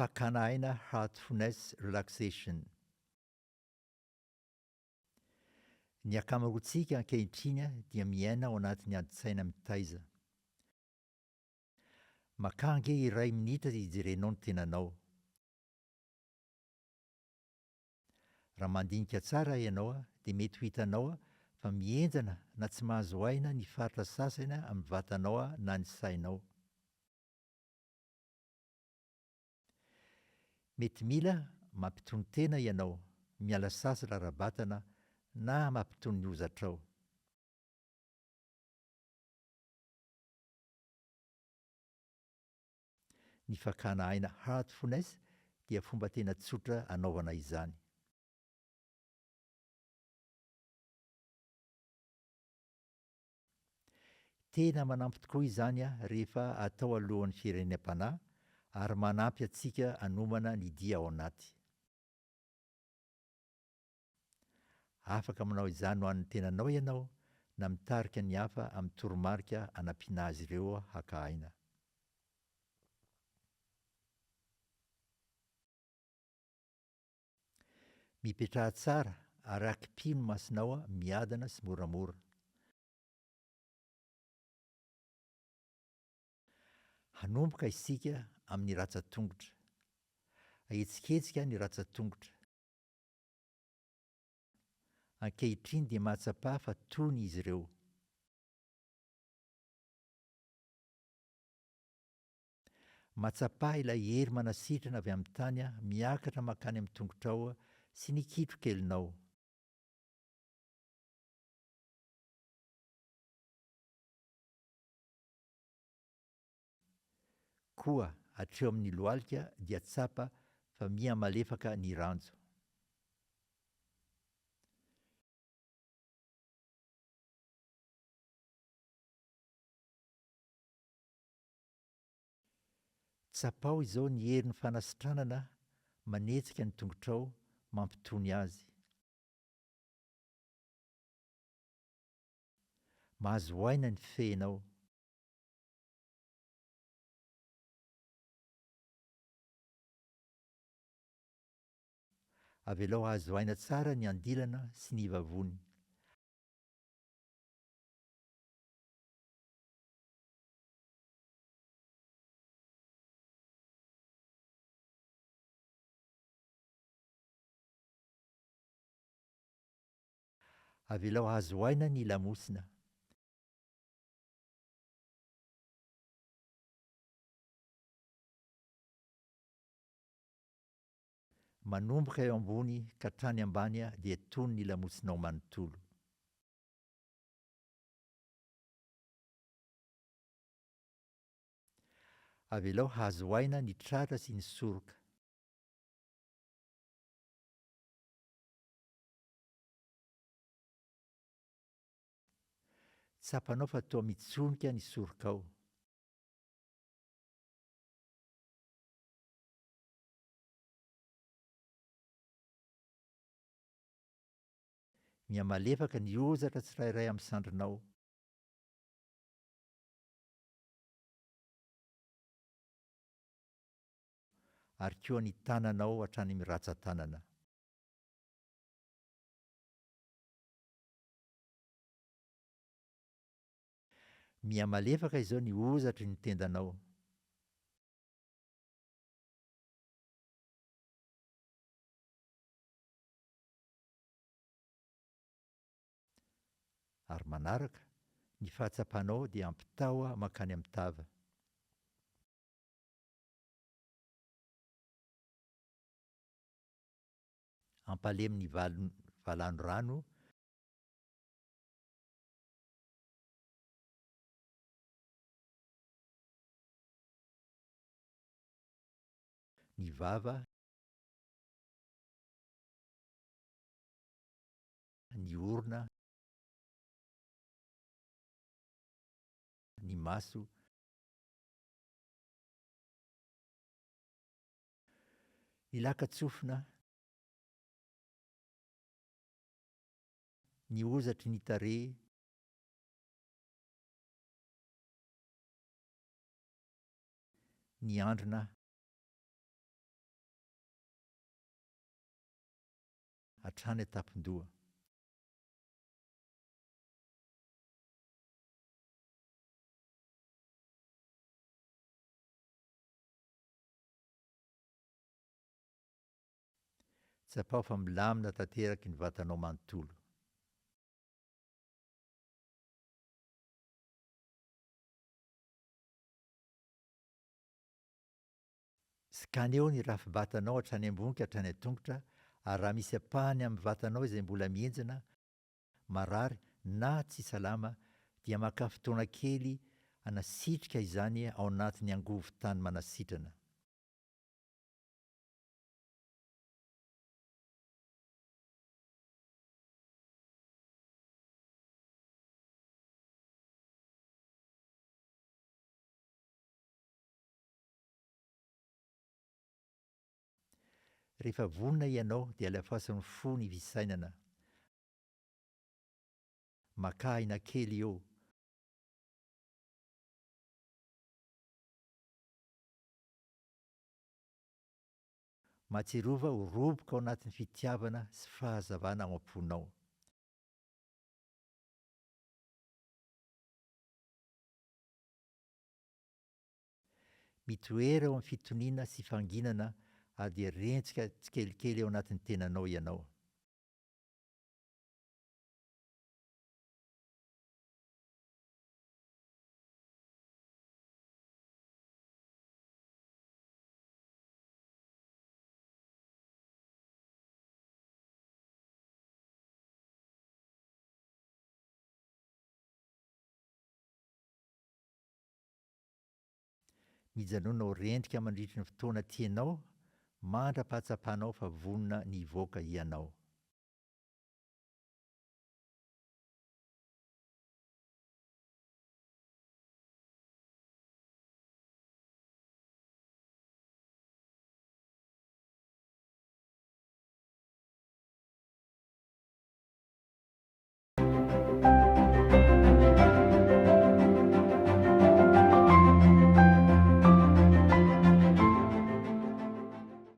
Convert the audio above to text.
Fakana aina Heartfulness Relaxation. Ny ankamaroantsika ankehitriny dia miaina ao anatin'ny adin-tsaina mitaiza. Makà ange iray minitra hijerenao ny tenanao. Raha mandinika tsara ianao dia mety ho hitanao fa mihenjana na tsy mahazo aina ny faritra sasany amin'ny vatanao na ny sainao. Mety mila mampitony tena ianao, miala sasatra ara-batana na mampitony ny hozatrao. Ny fakana aina Heartfulness dia fomba tena tsotra anaovana izany. Tena manampy tokoa izany rehefa atao alohan'ny firenam-panahy ary manampy antsika hanomana ny dia ao anaty. Afaka manao izany ho an'ny tenanao ianao na mitarika ny hafa amin'ny toromarika hanampiana azy ireo haka aina. Mipetraha tsara ary akipio ny masonao miadana sy moramora. Hanomboka isika amin'ny ratsan-tongotra. Ahetsiketsika ny ratsan-tongotra. Ankehitriny dia mahatsapa fa tony izy ireo. Mahatsapa ilay hery manasitrana avy amin'ny tany miakatra mankany amin'ny tongotrao sy ny kitro kelinao. Koa hatreo amin'ny lohalika dia tsapa fa miha-malefaka ny ranjo. Tsapao izao ny herin'ny fanasitranana manetsika ny tongotrao mampitony azy. Mahazo aina ny fehinao. Avelao hahazo aina tsara ny andilana sy ny vavony. Avelao hahazo aina ny lamosina. Manomboka eo ambony ka hatrany ambany dia tony ny lamosinao manontolo. Avelao hahazo aina ny tratra sy ny soroka. Tsapanao fa toa mitsonika ny sorokao. Mihamalefaka ny hozatra tsirairay amin'ny sandrinao. Ary koa ny tananao hatrany amin'ny ratsan-tanana. Mihamalefaka izao ny hozatry ny tendanao. Ary manaraka, ny fahatsapanao dia ampitao mankany amin'ny tava. Ampalemy ny valanorano. Ny vava, ny orona, ny maso, ny lakan-tsofina, ny hozatry ny tarehy, ny andrina. hatrany an-tampon-doha. Tsapao fa milamina tanteraky ny vatanao manontolo. Scaneo ny rafi-batanao hatrany ambony ka hatrany an-tongotra ary raha misy ampahany amin'ny vatanao izay mbola mihenjana, marary na tsy salama dia makà fotoana kely hanasitrika izany ao anatin'ny angovo tany manasitrana. Rehefa vonona ianao dia alefaso ny fo ny fisainana. Makà aina kely eo. Mahatsiarova ho roboka ao anatin'ny fitiavana sy fahazavana ao am-ponao. Mitoera ao amin'ny fitoniana sy fanginana ary dia rentsika tsikelikely ao anatin'ny tenanao ianao. Mijanona ho rendrika mandritry ny fotoana tianao mandra-pahatsapanao fa vonona ny hivoaka hianao.